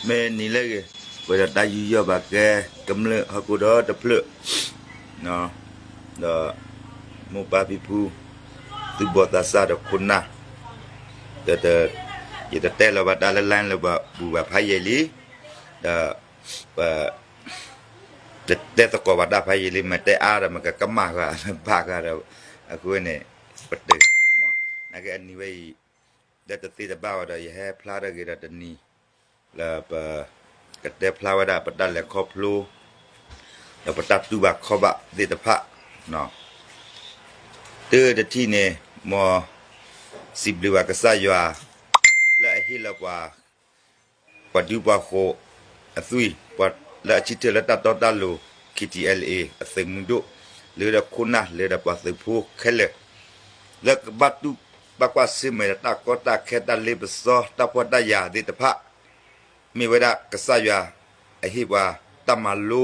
မ့ၢ်နံၤလၢအဂ့ၤ, ပှဲၤဒီးတၢ်ယူးယီၣ်ဘၣ်ကဲ ကမျၢၢ်ဟီၣ်ခိၣ်ဒီတဖျၢၣ်, ဒီးမိၢ်ပၢ်ဖံဖု, သူၣ်ဘီၣ်သးစၢ်ဒီးခိၣ်နၢ်, ဒီး ယတတဲလီၤဘၣ်တၢ်လၢ line လၢပှၤဘူၣ်ဘၣ်ဖးယံာ်လံ, ဒီး ပ တတဲသကိးဘၣ်တၢ်ဖးယံာ်လံ, မ့ၢ်တဲအါဒီး မ့ၢ်ကကမၣ်ဃာ် မ့ၢ်ဘၣ်ဃာ်ဒီး အဃိန့ၣ် ပတုာ်, နာ်က့အနံၤဝဲအံၤ လၢတသ့တဘၣ်ဝဲဒီး ယဟဲဖျါထီၣ်က့ၤဒီးတနံၤ လၢပ ကတဲဖျါဝဲဒၣ်ပတၢ်လဲၤခီဖျိ ဒီးပတၢ်တူၢ်ဘၣ်ခီဘၣ်သ့ၣ်တဖၣ်, တုၤတထံၣ်န့ၣ် မ်စံးဘျုးဘၣ်ကစၢ်ယွၤ လၢအဟ့ၣ်လီၤပှၤ ပှၤဒူပှၤဃိၤအသွံၣ်, လၢအဆၢထၢၣ်လၢတၢ်တီတၢ်လိၤ KTLA အသုးမုၢ်ဒိၣ်, လၢဒီးခိၣ်နၢ် လၢဒီးပှၤသုးဖိခဲလၢာ်, လၢကဘၣ်တူၢ်ဘၣ်ကွၢ်ဆၢၣ်မဲာ်ဒီးတၢ်ကီတၢ်ခဲ တၢ်လ့ပစီ တၢ်ဖှီၣ်တၢ်ယာ်သ့ၣ်တဖၣ် မ့ၢ်ဝဲဒၣ်ကစၢ်ယွၤအဟ့ၣ်ပှၤတၢ်မၤလိ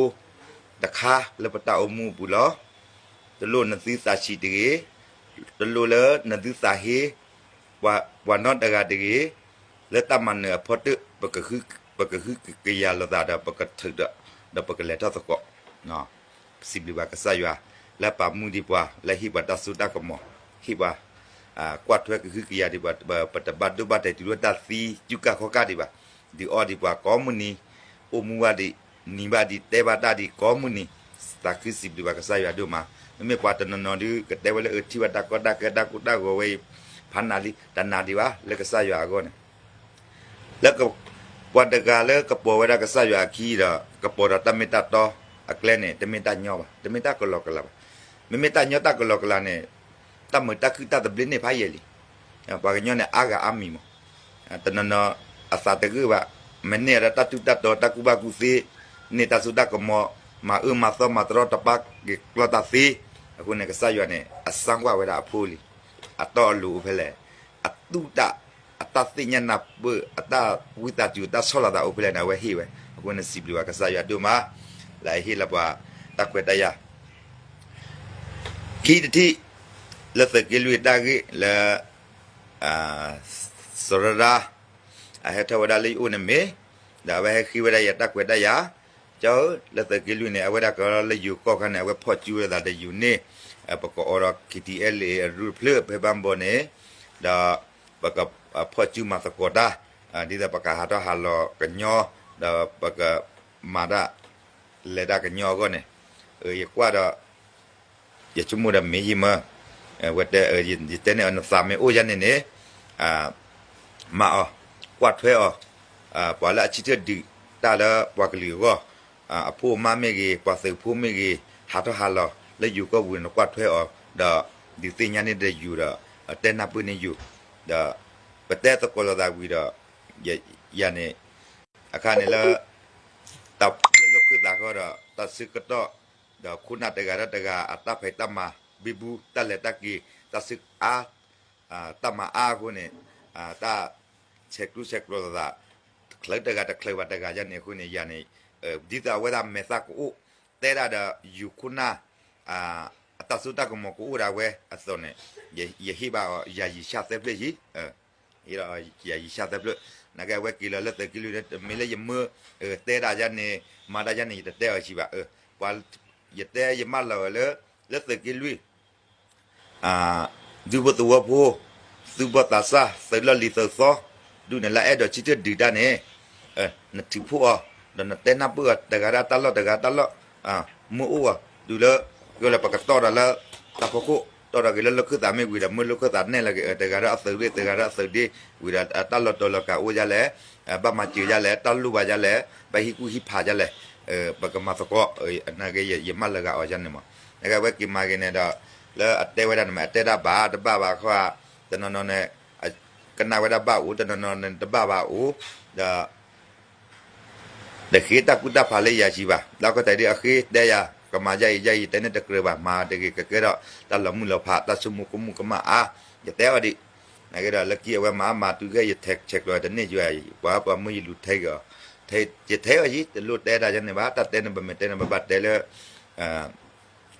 တခါလၢပတၢ်အိၣ်မူအပူၤလီၤ. တလိၣ်နသုသးဆံးတဂ့ၤ, တလိၣ်လၢနသုသးဟ့ ပှၤနီတဂၤတဂ့ၤ, လၢတၢ်မၤနၢၤအဖီတၢၣ် ပကဟုကယာ်လိာ်သးဒီးပကထုးဒီး ဒီးပကလဲၤထီၣ်သကိး စံးဘျုးဘၣ်ကစၢ်ယွၤ လၢပာ်မူဒံးပှၤ လၢဟ့ၣ်ပှၤတၢ်စိတၢ်ကမီၤ, ဟ့ၣ်ပှၤ ကွၢ်ထွဲကဟုကယာ်ဒံးပှၤ, ပတဘၣ်ဒိဘၣ်တဲာ်တုၤလၢတၢ်သံ ကူၣ်ကၢ်ခီကၢ်ဒံးဘၣ်, ဒုးအီၣ်ဒံးပှၤကိးမုၢ်နံၤ, အိၣ်မူဘၣ်ဒံး, နံၤဘၣ်ဒံး, တဲဘၣ်တၢ်ဒံးကိးမုၢ်နံၤ, သးခုစံးဘျုးဘၣ်ကစၢ်ယွၤဒိၣ်မး, မ့မ့ၢ်ပှၤတနီၤနီၤဒုး ကတဲဝဲလၢအထံၣ်ဘၣ်တၢ်ကီတၢ်ခဲတၢ်ကိၢ်တၢ်ဂီၤဝဲအံၤ ဖးနးလံ, တနးဒံးဘၣ် လၢကစၢ်ယွၤအဂီၢ်န့ၣ် လၢ ပှၤတဂၤလၢကပိာ်ဝဲဒၣ်ကစၢ်ယွၤအခံဒီး ကပိာ်ဒီးတၢ်မ့ၢ်တၢ်တီအကျဲန့ၣ် တမ့ၢ်တၢ်ညီဘၣ်, တမ့ၢ်တၢ်ကလီကလီဘၣ်. မ့မ့ၢ်တၢ်ညီတၢ်ကလီကလီန့ၣ် တၢ်မုာ်တၢ်ခုၣ်တၢ်သဘျ့န့ၣ်ဖးယံာ်လံ. ပှၤကညီန့ၣ် အါဂၤအါမံၤမး, တနီၤနီၤအသးတဂ့ၢ်ဘၣ်, မ့ၢ်န့ၢ်အဒီးတၢ်ထူးတၢ်တီၤ တၢ်ကူၣ်ဘၣ်ကူၣ်သ့, န့ၢ်တၢ်စိတၢ်ကမီၤ, မၤအၢမၤသီမၤတရီတပါက့ၤကျီၢ်တၢ်သ့, အဃိန့ၣ် ကစၢ်ယွၤန့ၣ် အစၢ်ကွၢ်ဝဲဒၣ်အဖိလံ. အတီအလိၤအိၣ်ဖဲလဲၣ်, အသူၣ်တၢ်, အတၢ်သ့ၣ်ညါနၢ်ပၢၢ်, အတၢ်ဝံသးစူၤ တၢ်ဆီၣ်လီၤသးအိၣ်ဖဲလဲၣ်န့ၣ် အဝဲဟ့ၣ်ဝဲ. အဃိန့ၣ် စံးဘျုးဘၣ်ကစၢ်ယွၤဒိၣ်မး လၢအဟ့ၣ်လီၤပှၤတၢ်ခွဲးတၢ်ယာ် ခံတထံၣ် လၢသုးက့လွံၢ်တၢ်ဂ့ၢ်လၢ စီၤရဒါ အဟဲထီၣ်ဝဲဒၣ်လၢယအိၣ်န့ၣ်မ့ၢ်, ဒီးအဝဲဟဲဃ့ဝဲဒၣ်ယတၢ်ခွဲးတၢ်ယာ်, ကၠီဧၢ, လၢသုးက့လွံၢ်န့ၣ် အဝဲဒၣ်ကလၢယိၤကီၢ်ခါန့ၣ် အဝဲဖီၣ်ကူဝဲသးဒီးယိၤန့ၣ်, ပကအိးဒီး KTLA အရူၢ်တဖျၢၣ်ဖဲဘၣ်ဘီန့ၣ်, ဒီး ပကဖီၣ်ကူမၤသကိးတၢ်, ဒ်သိးပကဟးထီၣ်ဟးလီၤကညီ, ဒီးပကမၤတၢ် လဲၤတၢ်ကညီအဂီၢ်န့ၣ်, ယကွၢ်ဒီး ယဆိကမိၣ်ဒီးမ့ၢ်ယံၤမၢ, ဝဲတဲ, ယတဲန့ၣ် နသးမ့ၢ်အိၣ်ယၤန့ၣ်န့ၣ်, မၤအီၤ, ကွၢ်ထွဲအီၤ, ပှၤလၢအဆၢထၢၣ်ဒုးတၢ်လၢပှၤကလုာ်အဂီၢ်, အဖိအမါမ့ၢ်ဂ့ၤ, ပှၤသုးဖိမ့ၢ်ဂ့ၤ, ဟးထီၣ်ဟးလီၤလၢယိၤကီၢ်ပူၤန့ၣ် နကွၢ်ထွဲအီၤ, ဒီးဒုးသ့ၣ်ညါန့ၢ်ဒီးယိၤဒီး တဲနၢ်ပၢၢ်န့ၢ်ယိၤ, ဒီးပတဲသကိးလိာ်သးဝံၤဒီး ယၤန့ၣ် အခါန့ၣ်လၢ တၢ်လၢလီၢ်ခၢၣ်သးဃီဒီး တၢ်ဆၢကတီၢ်, ဒီးခိၣ်နၢ်တဂၤဒီးတဂၤ အတၢ်ဖံးတၢ်မၤဘ့ၣ်ဘူၣ် တၢ်လဲၤတၢ်က့ၤ တၢ်ဆၢအါ, တၢ်မၤအါအဃိန့ၣ်, တၢ်ဆဲးကျိးဆဲးကျိးလိာ်သး, တချုးတဂၤတချုးဘၣ်တဂၤယၤန့ၣ်အဃိန့ၣ် ယၤန့ၣ်, ဒ်သိးအဝဲဒၣ်မဲာ်သၣ်ကအိၣ်, တဲဒၣ်ဒီးယိၤခိၣ်နၢ် အတၢ်စိတၢ်ကမီၤကအိၣ်ဒၣ်ဝဲအသိးန့ၣ်, ယဟ့ၣ်ဘၣ်အီၤ ယၤယံာ်ဆၣ်သၢဖျၢၣ်ယံၤ, ယၤယံာ်ဆၣ်သၢဖျၢၣ်, နာ်က့အဝဲက့ၤလီၤလၢသုးက့လွံၢ်န့ၣ် မ့ၢ်လၢယမၢ တဲဒၣ်ယၤန့ၣ် မၤဒၣ်ယၤန့ၣ် ယတတဲအီၤဆံးဘၣ်, ပှၤ ယတဲယမၢလီၤအီၤလၢ လၢသုးက့လွံၢ် ဒူဖိသဝီဖိ, သူၣ်ဘီၣ်သးစၢ် သုးလီၢ်လံၤသုးသီ, ဒူၣ်န့ၣ်လၢအဲၣ်ဒိးဆၢထၢၣ်ဒုးတၢ်န့ၣ်, နထုးဖှိၣ်အီၤ, ဒီးနတဲနၢ်ပၢၢ်အီၤ တဂၤဒၣ်တၢ်လီၢ်တဂၤတၢ်လီၢ်, မၢအိၣ်အီၤ, တုၤလၢ ကလၢပကတီၢ်ဒီးလၢ တၢ်ဖီခိၣ်, တီၢ်ဒီးက့ၤလၢလီၢ်ခၢၣ်သးမ့ၢ်ဝံၤဒီး မၢလီၢ်ခၢၣ်သးနဲၣ်လီၤက့ၤ တဂၤဒီးအသုးဒ့ တဂၤဒီးအသုးဒ့, ဝံၤဒီးတၢ်လီၢ်တီၤလီၤကးအိၣ်ဒ်လဲၣ်, ဘၣ်မၤစၢၤဒ်လဲၣ်, တၢ်လိၣ်ဘၣ်ဒ်လဲၣ်, ဘၣ်ဟံးကူၣ်ဟံးဖးဒ်လဲၣ်, ပကမၤသကိး, နာ်က့ ယမၢလီၤဂာ်အီၤယၤန့ၣ်မး, နာ်က့အဝဲက့ၤမၤဂ့ၤန့ၣ်ဒီး လၢအတဲဝဲဒၣ်န့ၣ်မး အတဲဒၣ်ဘၣ် တဘၣ်ဘၣ်ဃီ, တနီၤနီၤန့ၣ် ကနၣ်ဝဲဒၣ်ဘၣ်အိၣ် တနီၤနီၤန့ၣ်တဘၣ်ဘၣ်အိၣ်, ဒီး တဃ့တၢ်ကူၣ်တၢ်ဖးလၢယၤဆံးဘၣ်, လၢအခီတၢ်ဒ်အဃ့တဲယၤ ကမၤယၤအံၤယၤအံၤ ယတဲန့ၣ်တကြၢးဘၣ် မၤတဂ့ၤ ကကဲထီၣ်တၢ်လီၤမုၢ်လီၤဖး တၢ်ဆိကမိၣ်ကမူၣ်ကမၣ်အါ, ယတဲအီၤဒံး, နာ်က့ဒီးလၢခံအဝဲမၤမၤတုၤခဲ ယထဲးဆဲးကျိးတန့ၢ်ယွၤအံၤ ပှၤပှၤမၢယလူၤထဲးက့ၤအီၤ, ယထဲးအီၤယံၤ တလိၣ်တဲဒၣ်ယၤန့ၣ်ဘၣ် တၢ်တဲန့ၣ် ပမ့ၢ်တဲန့ၣ် ပဘၣ်တဲလၢ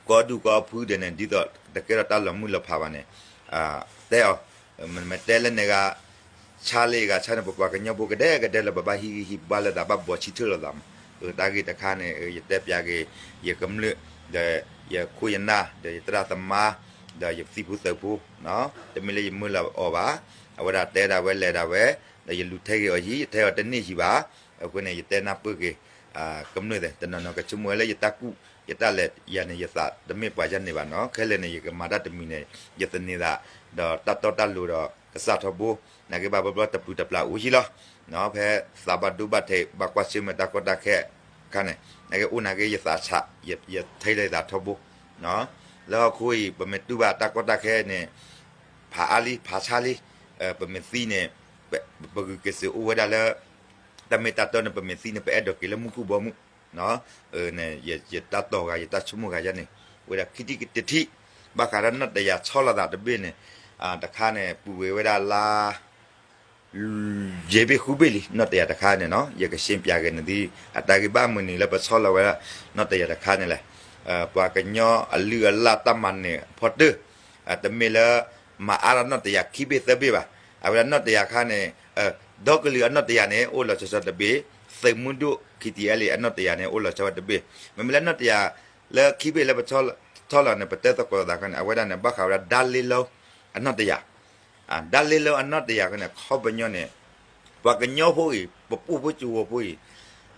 ကီဒူၣ်ကီဖုဒဲးန့ၣ် ဒ်သိးတကဲထီၣ်တၢ်လီၤမုၢ်လီၤဖးဘၣ်န့ၣ်, တဲအီၤ, မ့ၢ်တဲလၢန့ၣ်ဂၤ ဆါလၢအဂၤဆါန့ၣ် ပပှၤကညီဖိကဒဲကဒဲလၢပဘၣ်ဟံးဂံၢ်ဟံးဘါလိာ်သး ဘၣ်ဘီၣ်ဆံထၢၣ်လိာ်သးမး. တၢ်ဂ့ၢ်တခါန့ၣ် ယတဲပျးက့ၤ ယကမျၢၢ် ဒီးယခိၣ်ယနၢ် ဒီးယသရၣ်သမါ ဒီးယသံၣ်ဖိသုးဖိ တမ့ၢ်လၢယမၢလီၤအီၤဘၣ်. အဝဲဒၣ်တဲဒၣ်ဝဲလဲၤဒၣ်ဝဲ ဒီးယလူၤထဲက့ၤအီၤယံၤ ယထဲအီၤတန့ၢ်ယံၤဘၣ်. အဃိန့ၣ် ယတဲနၢ်ပၢၢ်က့ၤ ကမျၢၢ်သ့ၣ် တနီၤနီၤကဆိကမိၣ်ဝဲလၢယတၢ်ကူၣ် ယတၢ်လဲၤယၤန့ၣ် ယသးတမ့ၢ်ပှၤယၤန့ၣ်ဘၣ်နီၤ. ခဲလၢာ်န့ၣ် ယကမၤတၢ်တမံၤန့ၣ် ယသန့ၤသး ဒီးတၢ်တီတၢ်လိၤဒီးကစၢ်ထီဘိ နာ်က့ဘၣ်ဘျီဘျီတပျုာ်တပျၢ်အိၣ်ယံၤလီၤ. ဖဲသးဘၣ်ဒိဘၣ်ထံး ဘၣ်ကွၢ်ဆၢၣ်မဲာ်တၢ်ကီတၢ်ခဲအခါန့ၣ် နာ်က့အိၣ်နာ်က့ယသးဆး ယထဲလၢယသးထီဘိ လၢဟီၣ်ခိၣ်အံၤ ပမ့ၢ်တူၢ်ဘၣ်တၢ်ကီတၢ်ခဲန့ၣ် ဖးအါလံ ဖးဆါလံ ပမ့ၢ်သံန့ၣ် ပဂုာ်က့ၤစ့ၢ်အိၣ်ဝဲဒၣ်လၢ တၢ်မ့ၢ်တၢ်တီန့ၣ် ပမ့ၢ်သံန့ၣ် ပအဲၣ်ဒိးက့ၤလၢမူခိၣ်ဘီမုၢ် ယတၢ်တီၢ်ဂၤ ယတၢ်ဆိကမိၣ်ဂၤယၤန့ၣ် ဝဲဒၣ်ခံထံၣ်တထံၣ် ဘၣ်ဃးဒီးနီၢ်တယၤဆီလီၤသးတဘ့ၣ်န့ၣ် တခါန့ၣ် ပူၤဝဲဝဲဒၣ်လါ ယဲၢ်ဘ့ၣ်ဃုဘ့ၣ်လံ နီၢ်တယၤတခါန့ၣ်နီၤ ယကရှင်းပြက့ၤနသု အတၢ်ဂ့ၢ်ဘၣ်မနုၤလၢပဆီလီၤဝဲဒၣ် နီၢ်တယၤတခါန့ၣ်လဲၣ်. ပှၤကညီအလုၢ်အလၢ်တၢ်မၤနၢၤအဖီတၢၢ် တမ့ၢ်လၢ မၤအါထီၣ်နီၢ်တယၤခံဘ့ၣ်သၢဘ့ၣ်ဘၣ်. အဝဲဒၣ်နီၢ်တယၤခါန့ၣ် ဒီကလုာ်အနီၢ်တယၤန့ၣ် အိၣ်လီၤဆီဆီတဘ့ၣ်, သုးမုၢ်ဒိၣ် ခံထံၣ်အဲလ်အ့ အနီၢ်တယၤန့ၣ် အိၣ်လီၤဆီဝဲတဘ့ၣ်. မ့မ့ၢ်လၢနီၢ်တယၤ လၢခံဘ့ၣ်လၢပဆီလီၤန့ၣ် ပတဲသကိးလိာ်သးခါန့ၣ် အဝဲဒၣ်န့ၣ် ဘၣ်ဃးဝဲဒၣ် ဒါလ့လိ အနီၢ်တယၤ ဒါလ့လိအနီၢ်တယၤခါန့ၣ် ခီပညီန့ၣ် ပှၤကညီဖိအံၤ ပပိၢ်ဖိစူၤဝီၤဖ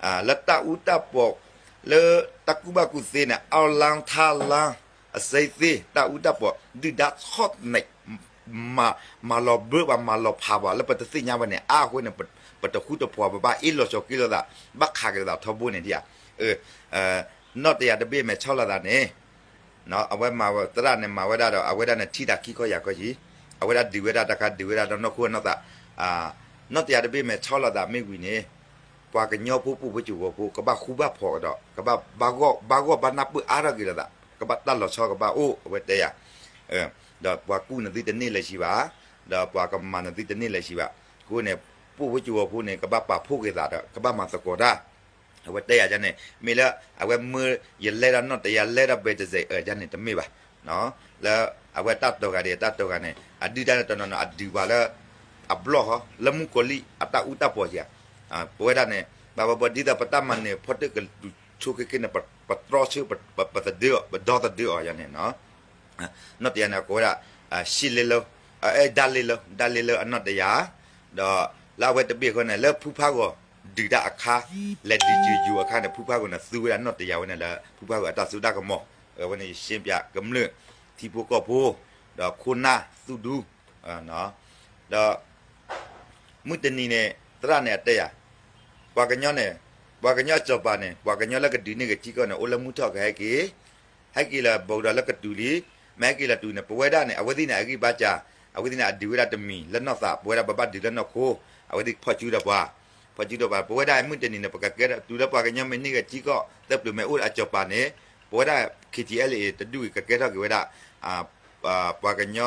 ိအံၤ လၢတၢ်အူတၢ်ပီး လၢတၢ်ကူၣ်ဘၣ်ကူၣ်သ့န့ၣ် အီၣ်လၢထၢ်လၢ အစ့သ့ တၢ်အူတၢ်ပီး ဒုၣ်ဒါဆီၣ်သနံး မၤလီၤဘၢဘၣ် မၤလီၤဖးဘၣ် လၢပတသ့ၣ်ညါဘၣ်န့ၣ် အါအဃိန့ၣ် ပတဃူတဖိး ပဘၣ်အ့ၣ်လိာ်ဆိးက့လိာ်သး ဘၣ်ခးက့ၤလိာ်သးထီဘိန့ၣ်ဒ်ဧါ. နီၢ်တယၤတဘ့ၣ်မဲာ်ဆီလီၤသးန့ၣ် အဝဲမၤသရၣ်န့ၣ် မၤဝဲဒၣ်ဒီး အဝဲဒၣ်န့ၣ်ထံၣ်တၢ်ခံခီယၤခီယံၤ, အဝဲဒၣ်ဒုးဝဲဒၣ်တၢ်ခါ ဒုးဝဲဒၣ်ဒီးနီၢ်ခိအနီၢ်သး, နီၢ်တယၤတဘ့ၣ်မဲာ်ဆီလီၤသးမ့ၢ်ဝံၤန့ၣ် ပှၤကညီဖိပိၢ်ဖိစူၤဝီၤဖိ ကဘၣ်ဃူဘၣ်ဖိးဒီး ကဘၣ်ဘၣ်ဂီၢ်ဘၣ်ဂီၢ်ဘၣ်နၢ်ပၢၢ်အါထီၣ်က့ၤလိာ်သး, ကဘၣ်တၢ်လီၤဆီကဘၣ်အိၣ် အဝဲတဲယၤ ဒီးပှၤကူၣ်နသုတန့ၢ်လၢၤဆံးဘၣ်, ဒီးပှၤကမၤနသုတန့ၢ်လၢၤဆံးဘၣ်. အဃိန့ၣ် ပိၢ်ဖိစူၤဝီၤဖိန့ၣ် ကဘၣ်ပာ်ဖှိၣ်က့ၤသးဒီး ကဘၣ်မၤသကိးတၢ် အဝဲတဲယၤန့ၣ် မ့ၢ်လၢအဝဲမၢယလဲၤဒီးနီၢ်တယၤ လဲၤဒီးဘဲးတစဲးအၢယၤန့ၣ် တမ့ၢ်ဘၣ်. လၢအဝဲတၢ်တီၤဂၤဒဲး တၢ်တီၤဂၤန့ၣ် အဒုၣ်တၢ်န့ၣ်တနီၤနီၤ အဒုးပှၤလၢ အဘျီၣ်ဟီ လၢမုၣ်ကီၤလံၢ်အတၢ်အူတၢ်ပီးယၤ, ပဝဲဒၣ်န့ၣ် ဘၣ်ဘၣ်ဘၣ် ဒ်သိးပတၢ်မၤနၢၤဖီတၢၣ်ကလူၤဆိခဲကဲန့ၣ် ပတြီဆၢ ပသဒၢအီၤ ပဒီသဒၢအီၤယၤန့ၣ် နီၢ်တယၤန့ၣ် အကိးဝဲဒၣ် ရှံလ့လၢ အဲ ဒါလ့လၢ ဒါလ့လၢအနီၢ်တယၤ, ဒီးလၢအဝဲတဘ့ၣ်အဃိန့ၣ် လၢဖုဖးဂီၤဒုးတၢ်အခါ လဲၤဒုးယိၤယိၤအခါန့ၣ် ဖုဖးဂီၤန့ၣ် သူဝဲဒၣ်နီၢ်တယၤဝဲန့ၣ်လၢ ဖုဖးဂီၤအတၢ်စိတၢ်ကမီၤ, အဝဲန့ၣ်ယရှင်းပြကမျၢၢ် ထံဖိကီၢ်ဖိ ဒီးခိၣ်နၢ်သူၣ်ဒူ ဒီး မုၢ်တနံၤန့ၣ် သရၣ်န့ၣ်အတဲယၤ, ပှၤကညီန့ၣ် ပှၤကညီအစီၤပၤန့ၣ် ပှၤကညီလၢကဒုးန့ၢ်က့ၤထံကီၢ်န့ၣ် အိၣ်လၢမုၢ်ထီၣ်ကဟဲက့ၤ, ဟဲက့ၤလၢဘီကဒီးလၢကတုၤလံ, မ့ၢ်ဟဲက့ၤလၢတုၤန့ၣ် ပဝဲဒၣ်န့ၣ် အဝဲသ့ၣ်န့ၣ် အဂံၢ်ဘါစှၤ, အဝဲသ့ၣ်န့ၣ် အဒုးဝဲဒၣ်တမံၤလၢနီၢ်သး ပဝဲဒၣ်ပဘၣ်ဒုးလၢနီၢ်ခိ, အဝဲသ့ၣ်ဖီၣ်စုဒီးပှၤ, ဖီၣ်စုဒီးပှၤ ပဝဲဒၣ်မုၢ်တနံၤန့ၣ် ပကကဲထီၣ် တုၤလၢပှၤကညီမ့ၢ်န့ၢ်က့ၤထံကီၢ် သၢပျၢၤမ့ၢ်အိၣ်အစီၤပၤန့ၣ် ပဝဲဒၣ် ခံထံၣ်အဲလ့ တဒူၣ်အံၤ ကကဲထီၣ်က့ၤဝဲဒၣ် ပှၤကညီ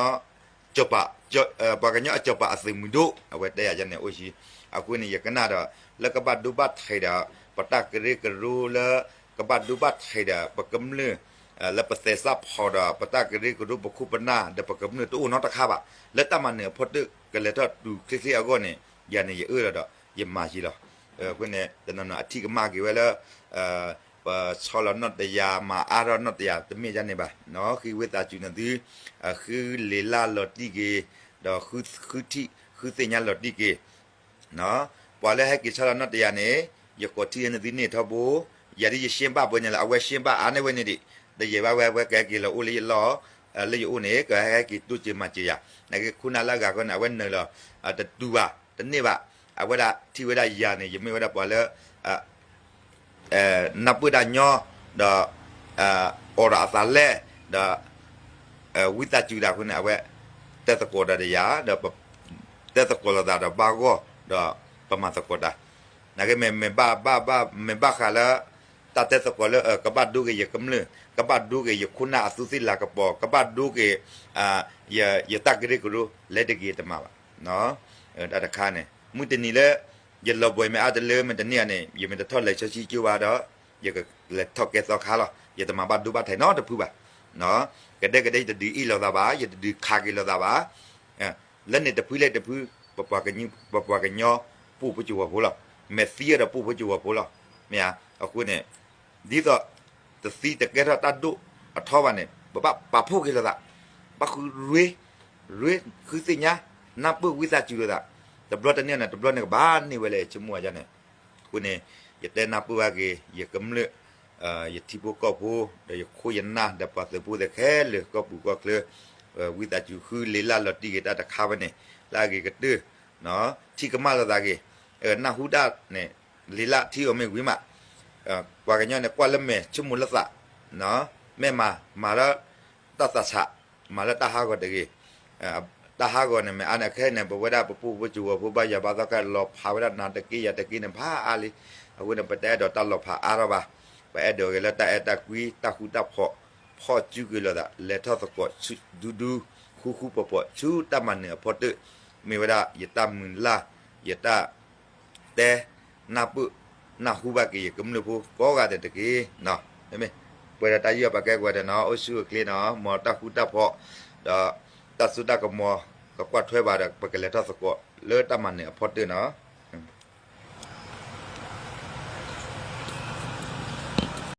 စီၤပၤ ပှၤကညီအစီၤပၤအသုးမုၢ်ဒိၣ် အဝဲတဲယၤန့ၣ်အိၣ်ဆံ, အဃိန့ၣ် ယကနၣ်ဒီး လၢကဘၣ်ဒိဘၣ်ထံးဒီး ပတၢ်ကရၢကရိလၢ ကဘၣ်ဒိဘၣ်ထံးဒီး ပကမျၢၢ် လၢပသဲးစၢ်ဖီဒီး ပတၢ်ကရၢကရိပခိၣ်ပနၢ်ဒီး ပကမျၢၢ်တအိၣ်နီတခါဘၣ်, လၢတၢ်မၤနၢၤအဖီတၢၣ်ကလဲၤထီၣ်တုၤချ့ချ့အဂီၢ်န့ၣ် ယၤန့ၣ်ယအၢၣ်လီၤဒီး ယမၤယံၤလီၤ. အဃိန့ၣ် တနီၤနီၤအထံၣ်ကမၣ်က့ၤဝဲလၢ ပဆီလီၤနီၢ်တယၤ မၤအါထီၣ်နီၢ်တယၤ တမ့ၢ်ဒ်န့ၣ်ဘၣ်, ဃ့ဝံသးစူၤနသု ဃုလံာ်လၢ်လီၤတံၢ်က့ၤ, ဒီးဃုထံၣ် ဃုသ့ၣ်ညါလီၤတံၢ်က့ၤ, ပှၤလၢဟဲက့ၤဆီလီၤနီၢ်တယၤန့ၣ် ယကိးထံၣ်န့ၢ်သုန့ၢ်ထီဘိ, ယၤဒ်ယရှင်းဘၣ်ပှဲၤန့ၣ်လီၤ အဝဲရှင်းဘၣ်အါန့ၢ်ဝဲန့ၣ်ဒံး, တယံာ်ဘၣ်ဝဲ အဝဲကဟဲက့ၤလီၤအိၣ်လၢယလီၢ်, လၢယအိၣ်န့ၣ် ကဟဲက့ၤတိစၢၤမၤစၢၤယၤ, နာ်က့ခိၣ်နၢ်လၢအဂၤဃီန့ၣ် အဝဲနုာ်လီၤ တတူၢ်ဘၣ် တန့ၢ်ဘၣ်, အဝဲဒၣ်ထံၣ်ဝဲဒၣ်ယၤန့ၣ် ယမ့ၢ်ဝဲဒၣ်ပှၤလၢ နၢ်ပၢၢ်တၢ်ညီ, ဒီး အိးထီၣ်အသးလဲၣ်, ဒီး ဝံသးစူၤတၢ်အဃိန့ၣ် အဝဲ တဲသကိးဒီးယၤ, ဒီး တဲသကိးလိာ်သးဒီးဘၣ်ဂီၢ်, ဒီးပမၤသကိးတၢ်, နာ်က့မ့ၢ်ဘၣ်ဘၣ်ဘၣ် မ့ၢ်ဘၣ်ဃးလၢ တၢ်တဲသကိးလၢ ကဘၣ်ဒိက့ၤယကမျၢၢ်, ကဘၣ်ဒိက့ၤယခိၣ်နၢ်အသူးသ့ၣ်လၤကပီၤ, ကဘၣ်ဒိက့ၤ ယတၢ်ကရၢကရိ လဲၤတဂ့ၤတမၤဘၣ်, တၢ်တခါန့ၣ် မုၢ်တနံၤလၢ ယလီၤဘှံးမ့ၢ်အါတလၢမ့ၢ်တန့ၢ်ဧါန့ၣ် ယမ့ၢ်တထီၣ်လဲၤဆၢဆံကၠိဘၣ်ဒီး ယကလဲၤထီၣ်ကဲသီခါလီၤ. ယတမၤဘၣ်ဒိဘၣ်ထံးနီတဖုဘၣ်. ကဒဲကဒဲယတဒုးအ့ၣ်လိာ်သးဘၣ်, ယတဒုးခးက့ၤလိာ်သးဘၣ်. လၢန့ၣ်တဖုလဲၣ်တဖု ပပှၤကညီပူၤဖိကဝီၤဖိလီၤ. မဲာ်သံအဒီးပူၤဖိကဝီၤဖိလီၤ. မ့ၢ်ဧါ. အဃိန့ၣ် ဒ်သိး တသံတကဲထီၣ်တၢ်ဒိၣ်အထီဘၣ်န့ၣ် ပဘၣ်ပာ်ဖှိၣ်က့ၤလိာ်သး, ဘၣ်ဃုရ့, ရ့ဃုသ့ၣ်ညါ, နၢ်ပၢၢ်ဝံသးစူၤလိာ်သး, တဘျီတန့ၢ်န့ၣ် တဘျီန့ၣ်ကဘၣ်န့ၢ်ဝဲလၢယဆိကမိၣ်ဝဲဒ်န့ၣ်. အဃိန့ၣ် ယတဲနၢ်ပၢၢ်ဘၣ်က့ၤ ယကမျၢၢ် ယထံဖိကီၢ်ဖိ ဒီးယခိၣ်ယနၢ်ဒီးပှၤသုးဖိသ့ၣ်ခဲလၢာ် ကီၢ်ပူၤကီၢ်ချၢ ဝံသးစူၤဃုလ့လၢ်လီၤတံၢ်က့ၤတၢ်တခါဝဲန့ၣ် လၢအဂ့ၤကတၢၢ် ထံၣ်ကမၣ်လိာ်သးက့ၤ, နၢ်ဟူတၢ်န့ၣ် လ့လၢ်ထံအီၤမ့ၢ်ဝံၤမး, ပှၤကညီန့ၣ် ကွၢ်လၢမဲာ်ဆိကမိၣ်လၢသး, မ့ၢ်မၤ မၤလၢတၢ်သးဆး, မၤလၢတၢ်ဟးဂီၤတဂ့ၤ. တၢ်ဟးဂီၤန့ၣ် မ့ၢ်အါန့ၣ် ခဲအံၤန့ၣ် ပဝဲဒၣ်ပပူၤဖိကဝီၤဖိဘၣ်ယၤဘၣ်သီခါ လီၤဖးဝဲဒၣ်နၤတက့ၢ်ယၤတက့ၢ်န့ၣ် ဖးအါလံ. အဃိန့ၣ် ပတအဲၣ်ဒိးတၢ်လီၤဖးအါထီၣ်ဘၣ်. ပအဲၣ်ဒိးဂ့ၤလၢတၢ်အဲၣ်တၢ်ကွံ တၢ်ဃူတၢ်ဖိး, ဖီၣ်စုက့ၤလိာ်သး လဲၤထီၣ်သကိးဒူဒူ ဃူဃူဖိးဖိး ဆူတၢ်မၤနၢၤအဖီတၢၣ်, မ့ၢ်ဝဲဒၣ်ယတၢ်မုၢ်လၢ် ယတၢ် တဲ နၢ်ပၢၢ် နၢ်ဟူဘၣ်က့ၤယကမျၢၢ်ဖိကိးဂၤဒဲးတက့ၢ်. မ့မ့ၢ် ပှဲၤဒီးတၢ်ယီၢ်ပာ်ကဲကွဲးဒီးနီၤ အိၣ်ဆူၣ်အိၣ်ချ့နီၤ မ်တၢ်ဃူတၢ်ဖိး ဒီး တၢ်စိတၢ်ကမီၤ ကကွၢ်ထွဲဘၣ်ဒီး ပကလဲၤထီၣ်သကိးလၢတၢ်မၤနၢၤအဖီတၢၣ်နီၤ.